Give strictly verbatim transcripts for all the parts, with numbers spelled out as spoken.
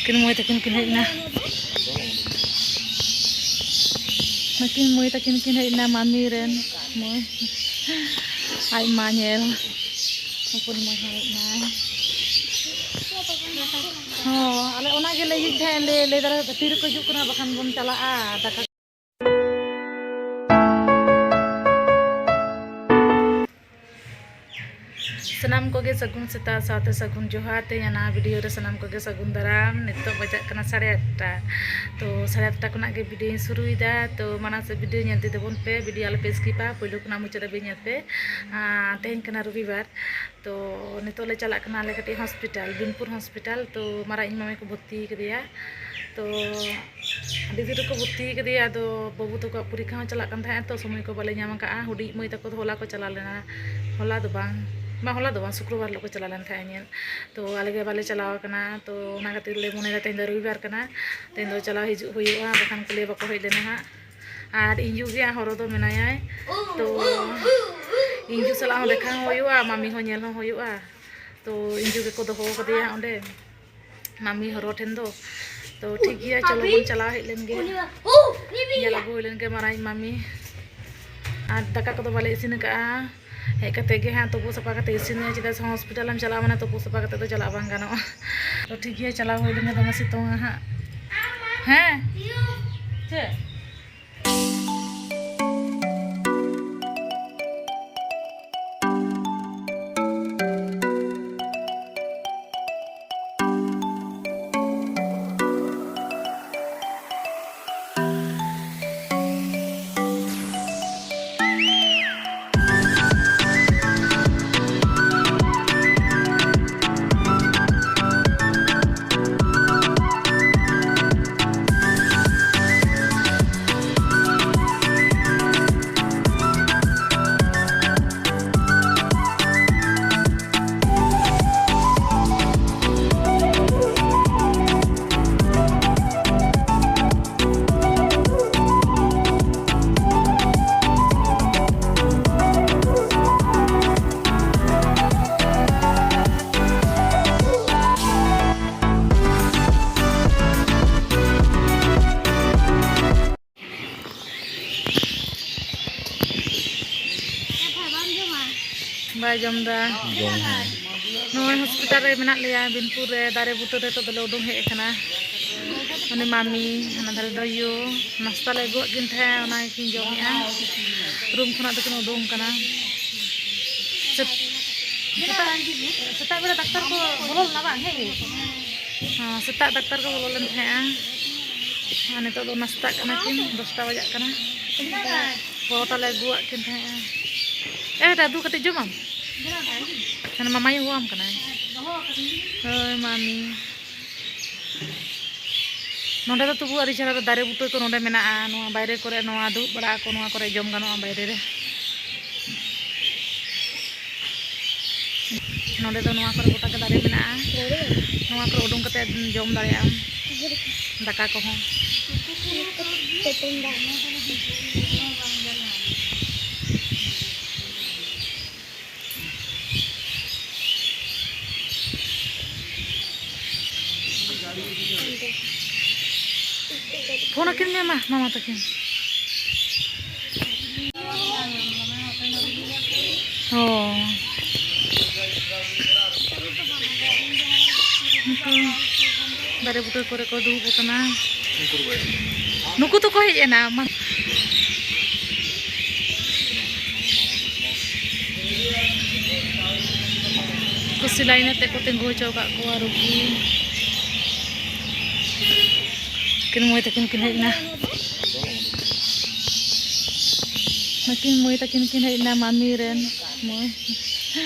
ᱠᱤᱱ ᱢᱟᱹᱭ ᱛᱟᱹᱠᱤᱱ ᱠᱤᱱ ᱦᱮᱡ ᱮᱱᱟ᱾ ᱱᱩᱠᱤᱱ ᱢᱟᱹᱭ ᱛᱟᱹᱠᱤᱱ ᱠᱤᱱ ᱦᱮᱡ ᱮᱱᱟ, ᱢᱟᱢᱤ ᱨᱮᱱ ᱢᱟᱹᱭ᱾ ᱟᱡ ᱢᱟ ᱧᱮᱞ, ᱦᱚᱯᱚᱱ ᱢᱟᱹᱭ ᱦᱚᱸ ᱦᱮᱡ ᱮᱱᱟᱭ᱾ ᱦᱚᱸ, ᱟᱞᱮ ᱚᱱᱟ ᱜᱮᱞᱮ ᱤᱭᱟᱹᱭᱮᱫ ᱛᱟᱦᱮᱸᱫ, ᱞᱮ ᱞᱟᱹᱭ ᱫᱟᱲᱮ ᱛᱤ ᱨᱮᱠᱚ ᱦᱤᱡᱩᱜ ᱠᱟᱱᱟ, ᱵᱟᱠᱷᱟᱱ ᱵᱚᱱ ᱪᱟᱞᱟᱜᱼᱟ ᱫᱟᱠᱟ᱾ ᱥᱟᱱᱟᱢ ᱠᱚᱜᱮ ᱥᱟᱹᱜᱩᱱ ᱥᱮᱛᱟᱜ ᱥᱟᱶᱛᱮ ᱥᱟᱹᱜᱩᱱ ᱡᱚᱦᱟᱨ᱾ ᱛᱮᱦᱮᱧ ᱱᱟᱣᱟ ᱵᱷᱤᱰᱤᱭᱳ ᱨᱮ ᱥᱟᱱᱟᱢ ᱠᱚᱜᱮ ᱥᱟᱹᱜᱩᱱ ᱫᱟᱨᱟᱢ᱾ ᱱᱤᱛᱚᱜ ᱵᱟᱡᱟᱜ ᱠᱟᱱᱟ ᱥᱟᱲᱮ ᱟᱴᱴᱟ᱾ ᱛᱚ, ᱥᱟᱲᱮ ᱟᱴᱴᱟ ᱠᱷᱚᱱᱟᱜ ᱜᱮ ᱵᱷᱤᱰᱤᱭᱳᱧ ᱥᱩᱨᱩᱭᱮᱫᱟ᱾ ᱛᱚ, ᱢᱟᱲᱟᱝ ᱥᱮᱫ ᱵᱷᱤᱰᱤᱭᱳ ᱧᱮᱞ ᱤᱫᱤ ᱛᱟᱵᱚᱱ ᱯᱮ, ᱵᱷᱤᱰᱤᱭᱳ ᱟᱞᱚᱯᱮ ᱥᱠᱤᱯᱟ, ᱯᱳᱭᱞᱳ ᱠᱷᱚᱱᱟᱜ ᱢᱩᱪᱟᱹᱫ ᱫᱷᱟᱹᱵᱤᱡ ᱧᱮᱞ ᱯᱮ᱾ ᱟᱨ ᱛᱮᱦᱮᱧ ᱠᱟᱱᱟ ᱨᱚᱵᱤᱵᱟᱨ᱾ ᱛᱚ, ᱱᱤᱛᱚᱜ ᱞᱮ ᱪᱟᱞᱟᱜ ᱠᱟᱱᱟ ᱟᱞᱮ ᱠᱟᱹᱴᱤᱡ ᱦᱚᱥᱯᱤᱴᱟᱞ, ᱵᱤᱱᱯᱩᱨ ᱦᱚᱥᱯᱤᱴᱟᱞ᱾ ᱛᱚ, ᱢᱟᱨᱟᱝ ᱤᱧ ᱢᱟᱢᱤ ᱠᱚ ᱵᱷᱚᱨᱛᱤ ᱠᱟᱫᱮᱭᱟ᱾ ᱛᱚ, ᱟᱹᱰᱤ ᱫᱤᱱ ᱨᱮᱠᱚ ᱵᱷᱚᱨᱛᱤ ᱠᱟᱫᱮᱭᱟ, ᱟᱫᱚ ᱵᱟᱹᱵᱩ ᱛᱟᱠᱚᱣᱟᱜ ᱯᱚᱨᱤᱠᱠᱷᱟ ᱦᱚᱸ ᱪᱟᱞᱟᱜ ᱠᱟᱱ ᱛᱟᱦᱮᱸᱫ, ᱛᱚ ᱥᱚᱢᱚᱭ ᱠᱚ ᱵᱟᱞᱮ ᱧᱟᱢ ᱟᱠᱟᱫᱼᱟ᱾ ᱦᱩᱰᱤᱧ ᱢᱟᱹᱭ ᱛᱟᱠᱚ ᱫᱚ ᱦᱚᱞᱟ ᱠᱚ ᱪᱟᱞᱟᱣ ᱞᱮᱱᱟ, ᱦᱚᱞᱟ ᱫᱚ ᱵᱟᱝ, ᱵᱟᱝ, ᱦᱚᱞᱟ ᱫᱚ ᱵᱟᱝ, ᱥᱩᱠᱨᱚᱵᱟᱨ ᱦᱤᱞᱳᱜ ᱠᱚ ᱪᱟᱞᱟᱣ ᱞᱮᱱ ᱛᱟᱦᱮᱸᱫ ᱧᱮᱞ᱾ ᱛᱚ, ᱟᱞᱮ ᱜᱮ ᱵᱟᱞᱮ ᱪᱟᱞᱟᱣ ᱟᱠᱟᱱᱟ᱾ ᱛᱚ, ᱚᱱᱟ ᱠᱷᱟᱹᱛᱤᱨ ᱞᱮ ᱢᱚᱱᱮᱭᱮᱫᱟ ᱛᱮᱦᱮᱧ ᱫᱚ ᱨᱚᱵᱤᱵᱟᱨ ᱠᱟᱱᱟ, ᱛᱮᱦᱮᱧ ᱫᱚ ᱪᱟᱞᱟᱣ ᱦᱤᱡᱩᱜ ᱦᱩᱭᱩᱜᱼᱟ, ᱵᱟᱠᱷᱟᱱ ᱠᱚ ᱞᱟᱹᱭᱟ ᱵᱟᱠᱚ ᱦᱮᱡ ᱞᱮᱱᱟ ᱦᱟᱸᱜ᱾ ᱟᱨ ᱤᱧ ᱭᱩ ᱜᱮ ᱦᱟᱸᱜ ᱦᱚᱨᱚ ᱫᱚ ᱢᱮᱱᱟᱭᱟᱭ᱾ ᱛᱚ, ᱤᱧ ᱭᱩ ᱥᱟᱞᱟᱜ ᱦᱚᱸ ᱫᱮᱠᱷᱟ ᱦᱚᱸ ᱦᱩᱭᱩᱜᱼᱟ, ᱢᱟᱢᱤ ᱦᱚᱸ ᱧᱮᱞ ᱦᱚᱸ ᱦᱩᱭᱩᱜᱼᱟ᱾ ᱛᱚ, ᱤᱧ ᱭᱩ ᱜᱮᱠᱚ ᱫᱚᱦᱚ ᱠᱟᱫᱮᱭᱟ ᱚᱸᱰᱮ, ᱢᱟᱢᱤ ᱦᱚᱨᱚ ᱴᱷᱮᱱ ᱫᱚ᱾ ᱛᱚ, ᱴᱷᱤᱠ ᱜᱮᱭᱟ, ᱪᱚᱞᱚ ᱵᱚᱱ ᱪᱟᱞᱟᱣ ᱦᱮᱡ ᱞᱮᱱ ᱜᱮ᱾ ᱧᱮᱞ ᱟᱹᱜᱩ ᱦᱩᱭ ᱞᱮᱱ ᱜᱮ ᱢᱟᱨᱟᱝ ᱢᱟᱢᱤ᱾ ᱟᱨ ᱫᱟᱠᱟ ᱠᱚᱫᱚ ᱵᱟᱞᱮ ᱤᱥᱤᱱ ᱟᱠᱟᱫᱼᱟ᱾ ᱦᱮᱡ ᱠᱟᱛᱮ ᱜᱮ ᱦᱟᱸᱜ ᱛᱩᱯᱩ ᱥᱟᱯᱷᱟ ᱠᱟᱛᱮ ᱤᱥᱤᱱ ᱦᱩᱭᱩᱜᱼᱟ, ᱪᱮᱫᱟᱜ ᱥᱮ ᱦᱚᱥᱯᱤᱴᱟᱞ ᱮᱢ ᱪᱟᱞᱟᱜᱼᱟ, ᱢᱟᱱᱮ ᱛᱩᱯᱩ ᱥᱟᱯᱷᱟ ᱠᱟᱛᱮ ᱫᱚ ᱪᱟᱞᱟᱜ ᱵᱟᱝ ᱜᱟᱱᱚᱜᱼᱟ᱾ ᱛᱚ, ᱴᱷᱤᱠ ᱜᱮᱭᱟ, ᱪᱟᱞᱟᱣ ᱦᱩᱭ ᱞᱮᱱ ᱜᱮ, ᱫᱚᱢᱮ ᱥᱤᱛᱩᱝ ᱟ ᱦᱟᱸᱜ᱾ ᱦᱮᱸ? ᱪᱮᱫ? ᱡᱚᱢ ᱫᱟ᱾ ᱡᱚᱢ ᱦᱚᱸ᱾ ᱱᱚᱜᱼᱚᱭ ᱦᱚᱥᱯᱤᱴᱟᱞ ᱨᱮ ᱢᱮᱱᱟᱜ ᱞᱮᱭᱟ, ᱵᱤᱱᱯᱩᱨ ᱨᱮ, ᱫᱟᱨᱮ ᱵᱩᱴᱟᱹ ᱨᱮ᱾ ᱱᱤᱛᱚᱜ ᱫᱚᱞᱮ ᱩᱰᱩᱝ ᱦᱮᱡ ᱟᱠᱟᱱᱟ᱾ ᱩᱱᱤ ᱢᱟᱢᱤ, ᱦᱟᱱᱟ ᱫᱷᱟᱨᱮ ᱫᱚ ᱭᱳ᱾ ᱱᱟᱥᱛᱟ ᱞᱮ ᱟᱹᱜᱩᱣᱟᱜ ᱠᱤᱱ ᱛᱟᱦᱮᱸᱫ, ᱚᱱᱟ ᱜᱮᱠᱤᱱ ᱡᱚᱢᱮᱜᱼᱟ᱾ ᱨᱩᱢ ᱠᱷᱚᱱᱟᱜ ᱫᱚᱠᱤᱱ ᱩᱰᱩᱝ ᱠᱟᱱᱟ᱾ ᱥᱮᱛ-, ᱥᱮᱛᱟᱜ, ᱥᱮᱛᱟᱜ ᱵᱮᱲᱟ ᱰᱟᱠᱛᱟᱨ ᱠᱚ ᱵᱚᱞᱚ ᱞᱮᱱᱟ ᱵᱟᱝ? ᱦᱮᱡ ᱦᱩᱭ ᱠᱟᱱᱟ᱾ ᱦᱮᱸ, ᱥᱮᱛᱟᱜ ᱰᱟᱠᱛᱟᱨ ᱠᱚ ᱵᱚᱞᱚ ᱞᱮᱱ ᱛᱟᱦᱮᱸᱜᱼᱟ᱾ ᱟᱨ ᱱᱤᱛᱚᱜ ᱫᱚ ᱱᱟᱥᱛᱟᱜ ᱠᱟᱱᱟ ᱠᱤᱱ, ᱫᱚᱥᱴᱟ ᱵᱟᱡᱟᱜ ᱠᱟᱱᱟ᱾ ᱯᱚᱨᱚᱴᱟ ᱞᱮ ᱟᱹᱜᱩᱣᱟᱜ ᱠᱤᱱ ᱛᱟᱦᱮᱸᱜᱼᱟ᱾ ᱮ ᱫᱟᱫᱩ, ᱠᱟᱹᱴᱤᱡ ᱡᱚᱢᱟᱢ? ᱦᱟᱱᱮ ᱢᱟᱢᱟᱭ ᱦᱚᱦᱚᱣᱟᱢ ᱠᱟᱱᱟᱭ᱾ ᱦᱳᱭ, ᱢᱟᱢᱤ᱾ ᱱᱚᱸᱰᱮ ᱫᱚ ᱛᱚᱵᱩ ᱟᱹᱰᱤ ᱪᱮᱦᱨᱟ ᱫᱟᱨᱮ ᱵᱩᱴᱟᱹ ᱠᱚ ᱱᱚᱸᱰᱮ ᱢᱮᱱᱟᱜᱼᱟ᱾ ᱱᱚᱣᱟ ᱵᱟᱭᱨᱮ ᱠᱚᱨᱮ, ᱱᱚᱣᱟ ᱫᱩᱲᱩᱵ ᱵᱟᱲᱟᱜ ᱟᱠᱚ, ᱱᱚᱣᱟ ᱠᱚᱨᱮ ᱡᱚᱢ ᱜᱟᱱᱚᱜᱼᱟ ᱵᱟᱭᱨᱮ ᱨᱮ᱾ ᱱᱚᱸᱰᱮ ᱫᱚ ᱱᱚᱣᱟ ᱠᱚᱨᱮ ᱜᱚᱴᱟ ᱜᱮ ᱫᱟᱨᱮ ᱢᱮᱱᱟᱜᱼᱟ᱾ ᱱᱚᱣᱟ ᱠᱚᱨᱮ ᱩᱰᱩᱝ ᱠᱟᱛᱮ ᱡᱚᱢ ᱫᱟᱲᱮᱭᱟᱜᱼᱟᱢ ᱫᱟᱠᱟ ᱠᱚᱦᱚᱸ᱾ ᱯᱷᱳᱱ ᱟᱹᱠᱤᱱ ᱢᱮ ᱢᱟ, ᱢᱟᱢᱟ ᱛᱟᱹᱠᱤᱱ᱾ ᱦᱚᱸ᱾ ᱱᱩᱠᱩ ᱫᱟᱨᱮ ᱵᱩᱴᱟᱹ ᱠᱚᱨᱮ ᱠᱚ ᱫᱩᱲᱩᱵ ᱟᱠᱟᱱᱟ᱾ ᱱᱩᱠᱩ ᱫᱚᱠᱚ ᱦᱮᱡ ᱮᱱᱟ᱾ ᱢᱟ-, ᱠᱚ ᱥᱤᱞᱟᱭᱤᱱ ᱟᱛᱮ ᱠᱚ ᱛᱤᱸᱜᱩ ᱦᱚᱪᱚ ᱟᱠᱟᱫ ᱠᱚᱣᱟ ᱨᱩᱜᱤ᱾ ᱩᱱᱠᱤᱱ ᱢᱟᱹᱭ ᱛᱟᱹᱠᱤᱱ ᱠᱤᱱ ᱦᱮᱡ ᱮᱱᱟ᱾ ᱱᱩᱠᱤᱱ ᱢᱟᱹᱭ ᱛᱟᱹᱠᱤᱱ ᱠᱤᱱ ᱦᱮᱡ ᱮᱱᱟ, ᱢᱟᱢᱤ ᱨᱮᱱ ᱢᱟᱹᱭ᱾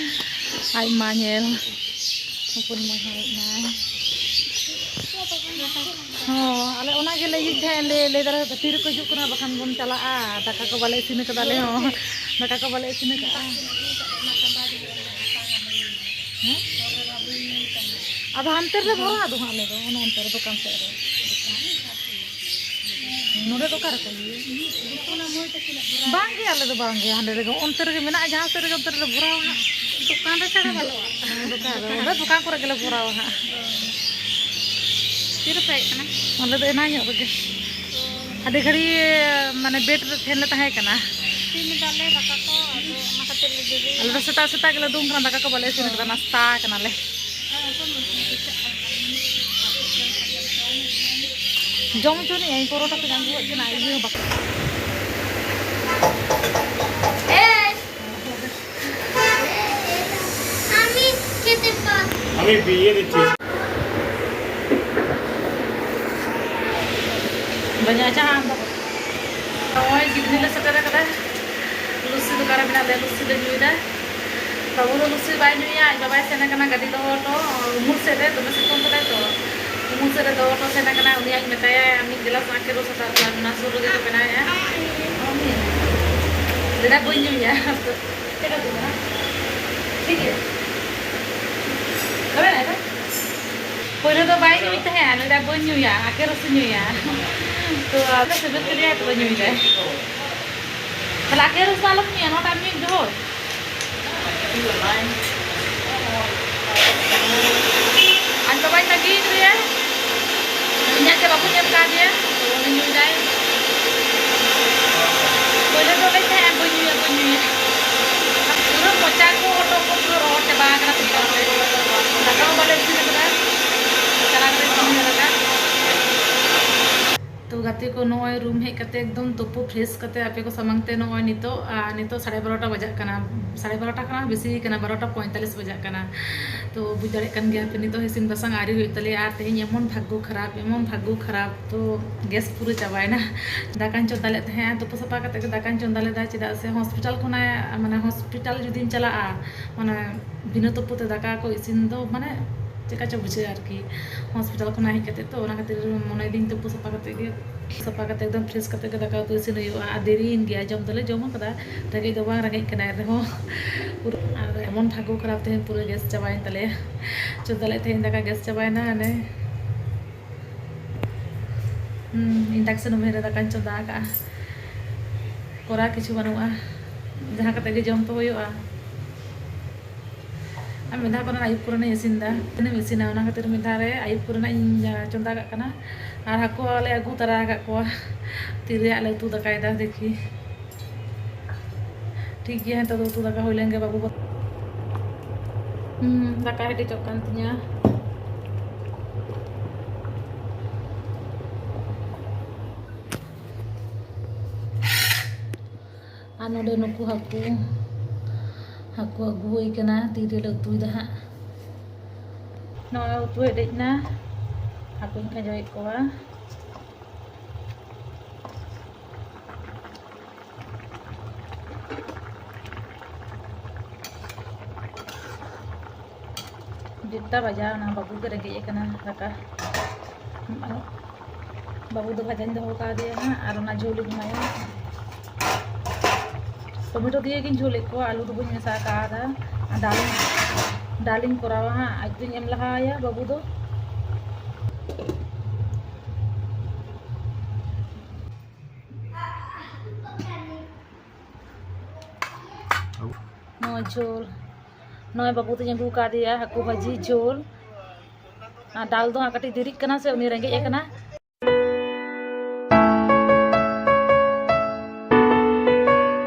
ᱟᱡ ᱢᱟ ᱧᱮᱞ, ᱦᱚᱯᱚᱱ ᱢᱟᱹᱭ ᱦᱚᱸ ᱦᱮᱡ ᱮᱱᱟᱭ᱾ ᱦᱚᱸ, ᱟᱞᱮ ᱚᱱᱟ ᱜᱮᱞᱮ ᱤᱭᱟᱹᱭᱮᱫ ᱛᱟᱦᱮᱸᱫ, ᱞᱮ ᱞᱟᱹᱭ ᱫᱟᱞᱮ ᱛᱤ ᱨᱮᱠᱚ ᱦᱤᱡᱩᱜ ᱠᱟᱱᱟ, ᱵᱟᱠᱷᱟᱱ ᱵᱚᱱ ᱪᱟᱞᱟᱜᱼᱟ᱾ ᱫᱟᱠᱟ ᱠᱚ ᱵᱟᱞᱮ ᱤᱥᱤᱱ ᱟᱠᱟᱫᱟ ᱟᱞᱮ ᱦᱚᱸ᱾ ᱫᱟᱠᱟ ᱠᱚ ᱵᱟᱞᱮ ᱤᱥᱤᱱ ᱟᱠᱟᱫᱼᱟ᱾ ᱦᱮᱸ? ᱟᱫᱚ ᱦᱟᱱᱛᱮ ᱨᱮᱞᱮ ᱵᱷᱚᱨᱟᱣᱟ ᱟᱫᱚ ᱦᱟᱸᱜ ᱟᱞᱮ ᱫᱚ, ᱚᱱᱮ ᱚᱱᱛᱮ ᱨᱮ ᱫᱚᱠᱟᱱ ᱥᱮᱫ ᱨᱮ᱾ ᱱᱚᱰᱮ ᱫᱚ ᱚᱠᱟ ᱨᱮᱠᱚ ᱤᱭᱟᱹᱭᱟ? ᱵᱟᱝᱜᱮ, ᱟᱞᱮ ᱫᱚ ᱵᱟᱝᱜᱮ, ᱦᱟᱸᱰᱮ ᱨᱮᱜᱮ, ᱚᱱᱛᱮ ᱨᱮᱜᱮ ᱢᱮᱱᱟᱜᱼᱟ, ᱡᱟᱦᱟᱸ ᱥᱮᱫ ᱨᱮᱜᱮ ᱚᱱᱛᱮ ᱨᱮᱞᱮ ᱵᱷᱚᱨᱟᱣᱟ ᱦᱟᱸᱜ᱾ ᱫᱚᱠᱟᱱ ᱨᱮ ᱪᱷᱟᱲᱟ ᱵᱟᱹᱱᱩᱜᱼᱟ᱾ ᱫᱚᱠᱟᱱ ᱨᱮ, ᱚᱸᱰᱮ ᱫᱚᱠᱟᱱ ᱠᱚᱨᱮ ᱜᱮᱞᱮ ᱵᱷᱚᱨᱟᱣᱟ ᱦᱟᱸᱜ᱾ ᱛᱤᱨᱮᱯᱮ ᱦᱮᱡ ᱠᱟᱱᱟ? ᱟᱞᱮ ᱫᱚ ᱮᱱᱟᱝ ᱧᱚᱜ ᱨᱮᱜᱮ᱾ ᱟᱹᱰᱤ ᱜᱷᱟᱹᱲᱤ ᱢᱟᱱᱮ ᱵᱮᱰ ᱨᱮ ᱴᱷᱮᱱ ᱞᱮ ᱛᱟᱦᱮᱸ ᱠᱟᱱᱟ᱾ ᱤᱥᱤᱱ ᱫᱟᱞᱮ ᱫᱟᱠᱟ ᱠᱚ, ᱟᱫᱚ ᱚᱱᱟ ᱠᱷᱟᱹᱛᱤᱨ ᱞᱮ ᱫᱮᱨᱤ᱾ ᱟᱞᱮ ᱫᱚ ᱥᱮᱛᱟᱜ ᱥᱮᱛᱟᱜ ᱜᱮᱞᱮ ᱫᱩᱲᱩᱵ ᱠᱟᱱᱟ, ᱫᱟᱠᱟ ᱠᱚ ᱵᱟᱞᱮ ᱤᱥᱤᱱ ᱠᱟᱫᱟ, ᱱᱟᱥᱛᱟ ᱠᱟᱱᱟᱞᱮ᱾ ᱡᱚᱢ ᱦᱚᱪᱚ ᱱᱤᱭᱟᱹᱧ, ᱯᱚᱨᱚᱴᱟ ᱠᱚᱧ ᱟᱹᱜᱩᱣᱟᱜ ᱠᱤᱱᱟ, ᱤᱭᱟᱹ ᱦᱚᱸ ᱵᱟᱠᱚ᱾ আমি বিয়ে দিচ্ছি। ᱵᱟᱹᱧ ᱟᱸᱡᱚᱢ ᱫᱟ᱾ ᱱᱚᱜᱼᱚᱭ ᱜᱤᱫᱽᱨᱟᱹ ᱞᱮ ᱥᱮᱴᱮᱨ ᱟᱠᱟᱫᱟ᱾ ᱞᱩᱥᱤ ᱫᱚ ᱚᱠᱟᱨᱮ ᱢᱮᱱᱟᱜ ᱞᱮᱭᱟ? ᱞᱩᱥᱤ ᱞᱮ ᱧᱩᱭᱮᱫᱟ᱾ ᱵᱟᱹᱵᱩ ᱫᱚ ᱞᱩᱥᱤ ᱵᱟᱭ ᱧᱩᱭᱟ, ᱟᱡ ᱵᱟᱵᱟᱭ ᱥᱮᱱ ᱟᱠᱟᱱᱟ ᱜᱟᱹᱰᱤ ᱫᱚᱦᱚ ᱦᱚᱴᱚ᱾ ᱩᱢᱩᱞ ᱥᱮᱫ ᱨᱮ ᱫᱚᱢᱮ ᱥᱤᱛᱩᱝ ᱠᱟᱫᱟᱭ ᱛᱚ, ᱩᱢᱩᱞ ᱥᱮᱫ ᱨᱮ ᱫᱚᱦᱚ ᱦᱚᱴᱚ ᱥᱮᱱ ᱟᱠᱟᱱᱟ᱾ ᱩᱱᱤ ᱟᱡ ᱢᱮᱛᱟᱭᱟ, ᱢᱤᱫ ᱜᱞᱟᱥ ᱟᱠᱮ ᱨᱚᱥ ᱦᱟᱛᱟᱣ ᱟᱹᱜᱩ ᱟᱭ ᱢᱮ, ᱚᱱᱟ ᱥᱩᱨ ᱨᱮᱜᱮ ᱠᱚ ᱵᱮᱱᱟᱣᱮᱫᱼᱟ᱾ ᱞᱟᱹᱭᱫᱟ, "ᱵᱟᱹᱧ ᱧᱩᱭᱟ᱾" ᱴᱷᱤᱠ ᱜᱮᱭᱟ᱾ ᱯᱳᱭᱞᱳ ᱫᱚ ᱵᱟᱭ ᱧᱩᱭ ᱛᱟᱦᱮᱸᱫ, ᱞᱟᱹᱭᱫᱟ, "ᱵᱟᱹᱧ ᱧᱩᱭᱟ, ᱟᱠᱮ ᱨᱚᱥ ᱧᱩᱭᱟ᱾" ᱛᱚ ᱟᱫᱚ ᱥᱤᱵᱤᱞ ᱠᱮᱫᱮᱭᱟ, ᱛᱚ ᱧᱩᱭ ᱫᱟᱭ᱾ ᱛᱟᱦᱞᱮ ᱟᱠᱮ ᱨᱚᱥ ᱫᱚ ᱟᱞᱚᱢ ᱧᱩᱭᱟ, ᱱᱚᱣᱟᱴᱟᱜ ᱧᱩᱭ ᱫᱚᱦᱚᱭ᱾ ᱟᱡ ᱵᱟᱵᱟᱧ ᱵᱟᱹᱜᱤ ᱠᱮᱫᱮᱭᱟ, ᱤᱧᱟᱹᱜ ᱜᱮ ᱵᱟᱠᱚ ᱧᱮᱞ ᱠᱟᱫᱮᱭᱟ, ᱛᱚ ᱩᱱᱤ ᱧᱩᱭ ᱫᱟᱭ᱾ ᱯᱳᱭᱞᱳ ᱫᱚ ᱞᱟᱹᱭ ᱛᱟᱦᱮᱸᱫ, "ᱵᱟᱹᱧ ᱧᱩᱭᱟ, ᱵᱟᱹᱧ ᱧᱩᱭᱟ᱾" ᱯᱩᱨᱟᱹ ᱢᱚᱪᱟ ᱠᱚ, ᱦᱚᱴᱚᱜ ᱠᱚ ᱯᱩᱨᱟᱹ ᱨᱚᱦᱚᱲ ᱪᱟᱵᱟ ᱟᱠᱟᱱᱟ ᱛᱤᱧ᱾ ᱫᱟᱠᱟ ᱦᱚᱸ ᱵᱟᱞᱮ ᱤᱥᱤᱱ ᱟᱠᱟᱫᱟ, ᱪᱟᱞᱟᱣ ᱠᱟᱛᱮ ᱤᱥᱤᱱ ᱦᱩᱭᱩᱜᱼᱟ ᱫᱟᱠᱟ᱾ ᱛᱚ ᱜᱟᱛᱮ ᱠᱚ, ᱱᱚᱜᱼᱚᱭ ᱨᱩᱢ ᱦᱮᱡ ᱠᱟᱛᱮ ᱮᱠᱫᱚᱢ ᱛᱩᱯᱩ ᱯᱷᱨᱮᱥ ᱠᱟᱛᱮ ᱟᱯᱮ ᱠᱚ ᱥᱟᱢᱟᱝ ᱛᱮ ᱱᱚᱜᱼᱚᱭ ᱱᱤᱛᱚᱜ, ᱟᱨ ᱱᱤᱛᱚᱜ ᱥᱟᱲᱮ ᱵᱟᱨᱚᱴᱟ ᱵᱟᱡᱟᱜ ᱠᱟᱱᱟ, ᱥᱟᱲᱮ ᱵᱟᱨᱚᱴᱟ ᱠᱷᱚᱱᱟᱜ ᱵᱮᱥᱤ ᱠᱟᱱᱟ, ᱵᱟᱨᱚᱴᱟ ᱯᱚᱸᱭᱛᱟᱞᱤᱥ ᱵᱟᱡᱟᱜ ᱠᱟᱱᱟ᱾ ᱛᱚ ᱵᱩᱡᱽ ᱫᱟᱲᱮᱭᱟᱜ ᱠᱟᱱ ᱜᱮᱭᱟ ᱯᱮ, ᱱᱤᱛᱚᱜ ᱤᱥᱤᱱ ᱵᱟᱥᱟᱝ ᱟᱹᱣᱨᱤ ᱦᱩᱭᱩᱜ ᱛᱟᱞᱮᱭᱟ᱾ ᱟᱨ ᱛᱮᱦᱮᱧ ᱮᱢᱚᱱ ᱵᱷᱟᱜᱽᱜᱚ ᱠᱷᱟᱨᱟᱯ, ᱮᱢᱚᱱ ᱵᱷᱟᱜᱽᱜᱚ ᱠᱷᱟᱨᱟᱯ, ᱛᱚ ᱜᱮᱥ ᱯᱩᱨᱟᱹ ᱪᱟᱵᱟᱭᱮᱱᱟ᱾ ᱫᱟᱠᱟᱧ ᱪᱚᱸᱫᱟ ᱞᱮᱫ ᱛᱟᱦᱮᱸᱜᱼᱟ, ᱛᱩᱯᱩ ᱥᱟᱯᱷᱟ ᱠᱟᱛᱮ ᱜᱮ ᱫᱟᱠᱟᱧ ᱪᱚᱸᱫᱟ ᱞᱮᱫᱟ, ᱪᱮᱫᱟᱜ ᱥᱮ ᱦᱚᱥᱯᱤᱴᱟᱞ ᱠᱷᱚᱱᱟᱜ, ᱢᱟᱱᱮ ᱦᱚᱥᱯᱤᱴᱟᱞ ᱡᱩᱫᱤᱧ ᱪᱟᱞᱟᱜᱼᱟ, ᱢᱟᱱᱮ ᱵᱤᱱᱟᱹ ᱛᱩᱯᱩ ᱛᱮ ᱫᱟᱠᱟ ᱠᱚ ᱤᱥᱤᱱ ᱫᱚ, ᱢᱟᱱᱮ ᱪᱮᱠᱟ ᱪᱚ ᱵᱩᱡᱷᱟᱹᱜᱼᱟ ᱟᱨᱠᱤ, ᱦᱚᱥᱯᱤᱴᱟᱞ ᱠᱷᱚᱱᱟᱜ ᱦᱮᱡ ᱠᱟᱛᱮ᱾ ᱛᱚ ᱚᱱᱟ ᱠᱷᱟᱹᱛᱤᱨ ᱢᱚᱱᱮᱭᱮᱫᱟᱹᱧ ᱛᱩᱯᱩ ᱥᱟᱯᱷᱟ ᱠᱟᱛᱮ ᱜᱮ, ᱥᱟᱯᱷᱟ ᱠᱟᱛᱮ ᱮᱠᱫᱚᱢ ᱯᱷᱨᱮᱥ ᱠᱟᱛᱮ ᱜᱮ ᱫᱟᱠᱟ ᱩᱛᱩ ᱤᱥᱤᱱ ᱦᱩᱭᱩᱜᱼᱟ᱾ ᱟᱨ ᱫᱮᱨᱤᱭᱮᱱ ᱜᱮᱭᱟ, ᱡᱚᱢ ᱫᱚᱞᱮ ᱡᱚᱢ ᱠᱟᱫᱟ, ᱨᱮᱸᱜᱮᱡ ᱫᱚ ᱵᱟᱝ ᱨᱮᱸᱜᱮᱡ ᱠᱟᱱᱟ ᱮᱱ ᱨᱮᱦᱚᱸ᱾ ᱯᱩᱨᱟᱹ ᱟᱨ ᱮᱢᱚᱱ ᱵᱷᱟᱜᱽᱜᱚ ᱠᱷᱟᱨᱟᱯ, ᱛᱮᱦᱮᱧ ᱯᱩᱨᱟᱹ ᱜᱮᱥ ᱪᱟᱵᱟᱭᱮᱱ ᱛᱟᱞᱮᱭᱟ᱾ ᱪᱚᱸᱫᱟ ᱞᱮᱫ ᱛᱟᱦᱮᱸᱧ ᱫᱟᱠᱟ, ᱜᱮᱥ ᱪᱟᱵᱟᱭᱮᱱᱟ᱾ ᱦᱟᱱᱮ ᱦᱩᱸ, induction oven ᱨᱮ ᱫᱟᱠᱟᱧ ᱪᱚᱸᱫᱟ ᱟᱠᱟᱫᱼᱟ᱾ ᱠᱚᱨᱟᱣ ᱠᱤᱪᱷᱩ ᱵᱟᱹᱱᱩᱜᱼᱟ, ᱡᱟᱦᱟᱸ ᱠᱟᱛᱮ ᱜᱮ ᱡᱚᱢ ᱛᱚ ᱦᱩᱭᱩᱜᱼᱟ᱾ ᱟᱨ ᱢᱤᱫ ᱫᱷᱟᱣ ᱠᱚᱨᱮ ᱟᱹᱭᱩᱵ ᱠᱚᱨᱮᱱᱟᱜ ᱤᱥᱤᱱ ᱫᱟ, ᱛᱤᱱᱟᱹᱜ ᱮᱢ ᱤᱥᱤᱱᱟ, ᱚᱱᱟ ᱠᱷᱟᱹᱛᱤᱨ ᱢᱤᱫ ᱫᱷᱟᱣ ᱨᱮ ᱟᱹᱭᱩᱵ ᱠᱚᱨᱮᱱᱟᱜ ᱤᱧ ᱪᱚᱸᱫᱟ ᱠᱟᱜ ᱠᱟᱱᱟ᱾ ᱟᱨ ᱦᱟᱹᱠᱩ ᱞᱮ ᱟᱹᱜᱩ ᱛᱟᱨᱟ ᱟᱠᱟᱫ ᱠᱚᱣᱟ, ᱛᱤᱨᱮ ᱦᱟᱸᱜ ᱞᱮ ᱩᱛᱩ ᱫᱟᱠᱟᱭᱮᱫᱟ ᱫᱮᱠᱷᱤ᱾ ᱴᱷᱤᱠ ᱜᱮᱭᱟ, ᱱᱤᱛᱚᱜ ᱫᱚ ᱩᱛᱩ ᱫᱟᱠᱟ ᱦᱩᱭ ᱞᱮᱱ ᱜᱮ ᱵᱟᱹᱵᱩ᱾ ᱦᱩᱸ, ᱫᱟᱠᱟ ᱦᱮᱰᱮᱡᱚᱜ ᱠᱟᱱ ᱛᱤᱧᱟ᱾ ᱟᱨ ᱱᱚᱰᱮ ᱱᱩᱠᱩ ᱦᱟᱹᱠᱩ, ᱦᱟᱹᱠᱩ ᱟᱹᱜᱩ ᱦᱩᱭ ᱠᱟᱱᱟ, ᱛᱤᱨᱮᱞᱮ ᱩᱛᱩᱭᱮᱫᱟ ᱦᱟᱸᱜ᱾ ᱱᱚᱜᱼᱚᱭ ᱩᱛᱩ ᱦᱮᱰᱮᱡ ᱮᱱᱟ, ᱦᱟᱹᱠᱩᱧ ᱠᱷᱟᱸᱡᱚᱭᱮᱫ ᱠᱚᱣᱟ᱾ ᱰᱮᱴᱴᱟ ᱵᱟᱡᱟᱣ ᱮᱱᱟ, ᱵᱟᱹᱵᱩ ᱜᱮ ᱨᱮᱸᱜᱮᱡ ᱮ ᱠᱟᱱᱟ ᱫᱟᱠᱟ᱾ ᱵᱟᱹᱵᱩ ᱫᱚ ᱵᱷᱟᱡᱟᱧ ᱫᱚᱦᱚ ᱠᱟᱫᱮᱭᱟ ᱦᱟᱸᱜ, ᱟᱨ ᱚᱱᱟ ᱡᱷᱳᱞᱤᱧ ᱮᱢᱟᱭᱟ᱾ ᱴᱚᱢᱮᱴᱳ ᱫᱤᱭᱮ ᱜᱤᱧ ᱡᱷᱳᱞᱮᱫ ᱠᱚᱣᱟ, ᱟᱹᱞᱩ ᱫᱚ ᱵᱟᱹᱧ ᱢᱮᱥᱟ ᱠᱟᱣᱫᱟ᱾ ᱟᱨ ᱰᱟᱞᱤᱧ, ᱰᱟᱞᱤᱧ ᱠᱚᱨᱟᱣᱟ ᱦᱟᱸᱜ, ᱟᱡ ᱫᱚᱧ ᱮᱢ ᱞᱟᱦᱟᱣᱟᱭᱟ ᱵᱟᱹᱵᱩ ᱫᱚ᱾ ᱱᱚᱣᱟ ᱡᱷᱳᱞ, ᱱᱚᱜᱼᱚᱭ ᱵᱟᱹᱵᱩ ᱫᱚᱧ ᱟᱹᱜᱩ ᱠᱟᱫᱮᱭᱟ ᱦᱟᱹᱠᱩ ᱵᱷᱟᱹᱡᱤ ᱡᱷᱳᱞ᱾ ᱟᱨ ᱰᱟᱞ ᱫᱚ ᱦᱟᱸᱜ ᱠᱟᱹᱴᱤᱡ ᱫᱮᱨᱤᱜ ᱠᱟᱱᱟ ᱥᱮ, ᱩᱱᱤ ᱨᱮᱸᱜᱮᱡ ᱮ ᱠᱟᱱᱟ,